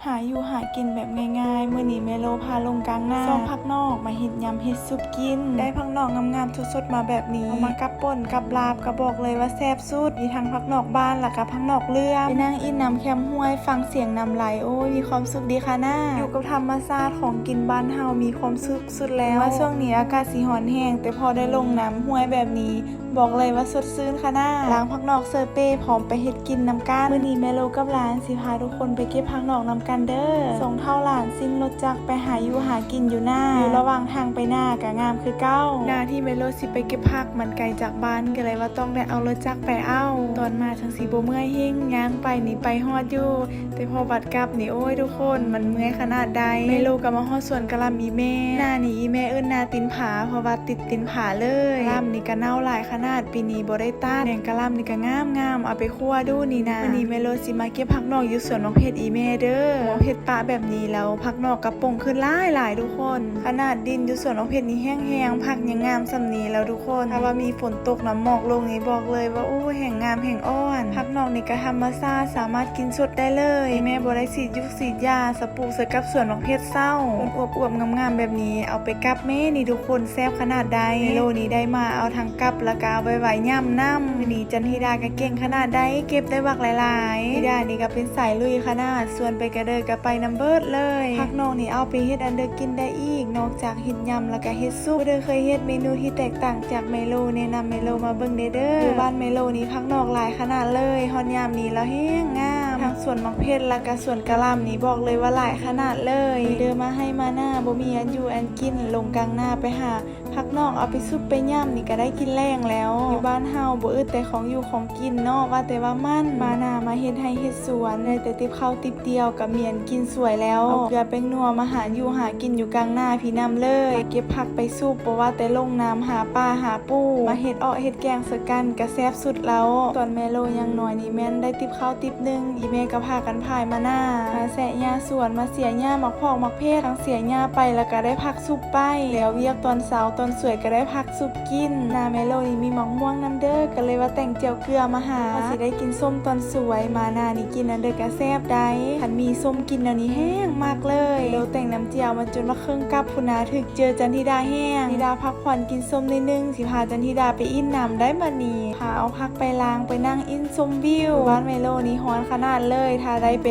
ຫາຢູ່ຫາກິນແບບງ່າຍໆ. ມື້ນີ້ແມ່ໂລພາລົງກາງນາ ຊອກຜັກນອກມາເຮັດຍຳເຮັດຊຸບກິນ. ໄດ້ຜັກນອກງາມໆສົດໆມາແບບນີ້ ເອົາມາກັບປົ່ນກັບລາບ ກໍບອກເລີຍວ່າແຊບສຸດ. ມີທັງຜັກນອກບ້ານ ແລ້ວກໍຜັກນອກເຫຼືອມ. ໄປນັ່ງອິ້ນນ້ຳແຄມຫ້ວຍ ຟັງສຽງນ້ຳໄຫຼ ໂອ້ຍ ມີຄວາມສຸກດີຂະໜາດ. ຢູ່ກັບທຳມະຊາດ ຂອງກິນບ້ານເຮົາມີຄວາມສຸກສຸດແລ້ວ. ວ່າຊ່ວງນີ້ອາກາດຊິຮ້ອນແຮງ ແຕ່ພໍໄດ້ລົງນ້ຳຫ້ວຍແບບນີ້ ບອກເລີຍວ່າສົດຊື່ນຂະໜາດ. ລ້າງຜັກນອກເສີເປ້ ພ້ອມໄປເຮັດກິນນຳກັນ. ມື້ນີ້ແມ່ໂລກັບຫຼານຊິພາທຸກຄົນໄປເກັບຜັກນອກນຳກັນເດີ. ສອງເຖົ້າຫຼານຊິ່ງລົດຈັກໄປຫາຢູ່ຫາກິນຢູ່ນາ. ຢູ່ລະຫວ່າງທາງໄປນາກໍງາມຄືເກົ່າ. ນາທີ່ແມ່ໂລຊິໄປເກັບຜັກມັນໄກຈາກບ້ານ ກໍເລີຍວ່າຕ້ອງໄດ້ເອົາລົດຈັກໄປເອົາ. ຕອນມາຈັ່ງຊິບໍ່ເມື່ອຍເຮງ ຍ່າງໄປນີ້ໄປຮອດຢູ່ ແຕ່ພໍບັດກັບນີ້ ໂອ້ຍ ທຸກຄົນ ມັນເມື່ອຍຂະໜາດໃດ. ແມ່ໂລກໍມາຮອດສວນກະຫຼ່ຳອີ່ແມ່. ນານີ້ອີ່ແມ່ເອີ້ນນາຕີນຜາ ເພາະວ່າຕິດຕີນຜາເລີຍ. ກະຫຼ່ຳນີ້ກໍເນົ່າຫຼາຍຂະໜາດ ປີນີ້ບໍ່ໄດ້ຕັດ. ແໜງກະຫຼ່ຳນີ້ກໍງາມໆ ເອົາໄປຂົ້ວດູນີ້ນາ. ມື້ນີ້ແມ່ໂລຊິມາເກັບຜັກນອກຢູ່ສວນໝາກເພັດອີ່ແມ່ເດີ. ໝາກເພັດປະແບບນີ້ແລ້ວ ຜັກນອກກໍປົ່ງຂຶ້ນຫຼາຍໆ ທຸກຄົນ. ຂະໜາດດິນຢູ່ສວນໝາກເພັດນີ້ແຫ້ງໆ ຜັກຍັງງາມສ່ຳນີ້ແລ້ວ ທຸກຄົນ. ຖ້າວ່າມີຝົນຕົກ ນ້ຳໝອກລົງນີ້ ບອກເລີຍວ່າ ໂອ້ ແຮ່ງງາມແຮ່ງອ່ອນ. ຜັກນອກນີ້ກໍທຳມະຊາດ ສາມາດກິນສົດໄດ້ເລີຍ. ແມ່ບໍ່ໄດ້ສີດຢູກສີດຢາ ສະປູກໃສ່ກັບສວນໝາກເພັດເຊົ້າ. ອວບໆງາມໆແບບນີ້ ເອົາໄປກັບແມ່ນີ້ ທຸກຄົນ ແຊບຂະໜາດໃດ. ແມ່ໂລນີ້ໄດ້ມາເອົາທັງກັບ ແລ້ວກໍເອົາໄວ້ໄວ້ຍຳນຳ. ມື້ນີ້ຈັນທິດາກໍເກັ່ງຂະໜາດໃດ ເກັບໄດ້ບັກຫຼາຍໆ. ທິດານີ້ກໍເປັນສາຍລຸຍຂະໜາດ ຊວນໄປກະເດີກະໄປນຳເບິດເລີຍ. ຜັກນອກນີ້ເອົາໄປເຮັດອັນເດີກິນໄດ້ອີກ ນອກຈາກເຮັດຍຳ ແລ້ວກະເຮັດຊຸບ. ຜູ້ໃດເຄີຍເຮັດເມນູທີ່ແຕກຕ່າງຈາກແມ່ໂລ ແນະນຳແມ່ໂລມາເບິ່ງແດ່ເດີ. ຢູ່ບ້ານແມ່ໂລນີ້ຜັກນອກຫຼາຍຂະໜາດເລີຍ. ຮອດຍາມນີ້ລາວແຮ່ງງາມ. ທັງສວນໝາກເພັດ ແລ້ວກະສວນກະຫຼ່ຳນີ້ ບອກເລີຍວ່າຫຼາຍຂະໜາດເລີຍ. ເດີມາໄຮ່ມານາ ບໍ່ມີອັນຢູ່ອັນກິນ ລົງກາງນາໄປຫາ ຜັກນອກເອົາໄປຊຸບໄປຍຳນີ້ກໍໄດ້ກິນແລງແລ້ວ. ຢູ່ບ້ານເຮົາບໍ່ອຶດແຕ່ຂອງຢູ່ຂອງກິນເນາະ ວ່າແຕ່ວ່າມັນ ມານາມາເຮັດໄຮ່ເຮັດສວນ ໄດ້ແຕ່ຕິບເຂົ້າຕິບດຽວກໍມີອັນກິນສວຍແລ້ວ. ເອົາເກືອແປ້ງນົວມາຫາຢູ່ຫາກິນຢູ່ກາງນາພີ້ນຳເລີຍ. ມາເກັບຜັກໄປຊຸບ ບໍ່ວ່າແຕ່ລົງນ້ຳຫາປາຫາປູ ມາເຮັດເອາະເຮັດແກງໃສ່ກັນກໍແຊບສຸດແລ້ວ. ຕອນແມ່ໂລຍັງນ້ອຍນີ້ແມ່ນໄດ້ຕິບເຂົ້າຕິບໜຶ່ງ ອີ່ແມ່ກໍພາກັນພາຍມານາ ມາແຊະຫຍ້າສວນ ມາເສຍຫຍ້າໝາກພອກໝາກເພັດ ທັງເສຍຫຍ້າໄປ ແລ້ວກໍໄດ້ຜັກຊຸບ ໄປ ແລ້ວວຽກຕອນເຊົ້າຕອນສວຍກໍໄດ້ຜັກຊຸບກິນ. ນາແມ່ໂລນີ້ມີໝາກມ່ວງນຳເດີ ກໍເລີຍວ່າແຕ່ງແຈ່ວເກືອມາຫາ ວ່າຊິໄດ້ກິນສົ້ມຕອນສວຍ. ມານານີ້ກິນອັນເດີກະແຊບໃດ໋ ຄັນມີສົ້ມກິນແນວນີ້ແຮງມັກເລີຍ. ໂລແຕ່ງນ້ຳຈຽວມາຈົນວ່າເຄິ່ງກັບພຸ້ນນາ ຖືກເຈີຈັນທິດາແຮງ. ທິດາພັກຜ່ອນກິນສົ້ມໜ້ອຍໜຶ່ງ ຊິພາຈັນທິດາໄປອິ້ນນ້ຳໄດ໋ບັດນີ້. ພາເອົາຜັກໄປລ້າງ ໄປນັ່ງອິ້ນຊົມວິວ. ບ້ານແມ່ໂລນີ້ຮ້ອນຂະໜາດເລີຍ ຖ້າໄດ້ໄປ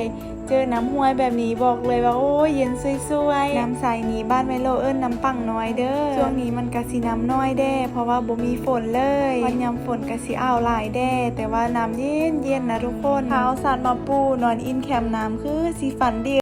ເຈີນ້ຳຫ້ວຍແບບນີ້ ບອກເລີຍວ່າ ໂອ້ຍ ເຢັນຊ່ວຍໆ. ນ້ຳໃສນີ້ບ້ານແມ່ໂລເອີ້ນນ້ຳປັງນ້ອຍເດີ. ຊ່ວງນີ້ມັນກະຊິນ້ຳນ້ອຍແດ່ ເພາະວ່າບໍ່ມີຝົນເລີຍ. ຍາມຝົນກະຊິອາວຫຼາຍແດ່ ແຕ່ວ່ານ້ຳເຢັນໆນະທຸກຄົນ. ພາເອົາສັດມາປູນອນອິ້ນແຄມນ້ຳ ຄືຊິຝັນດີ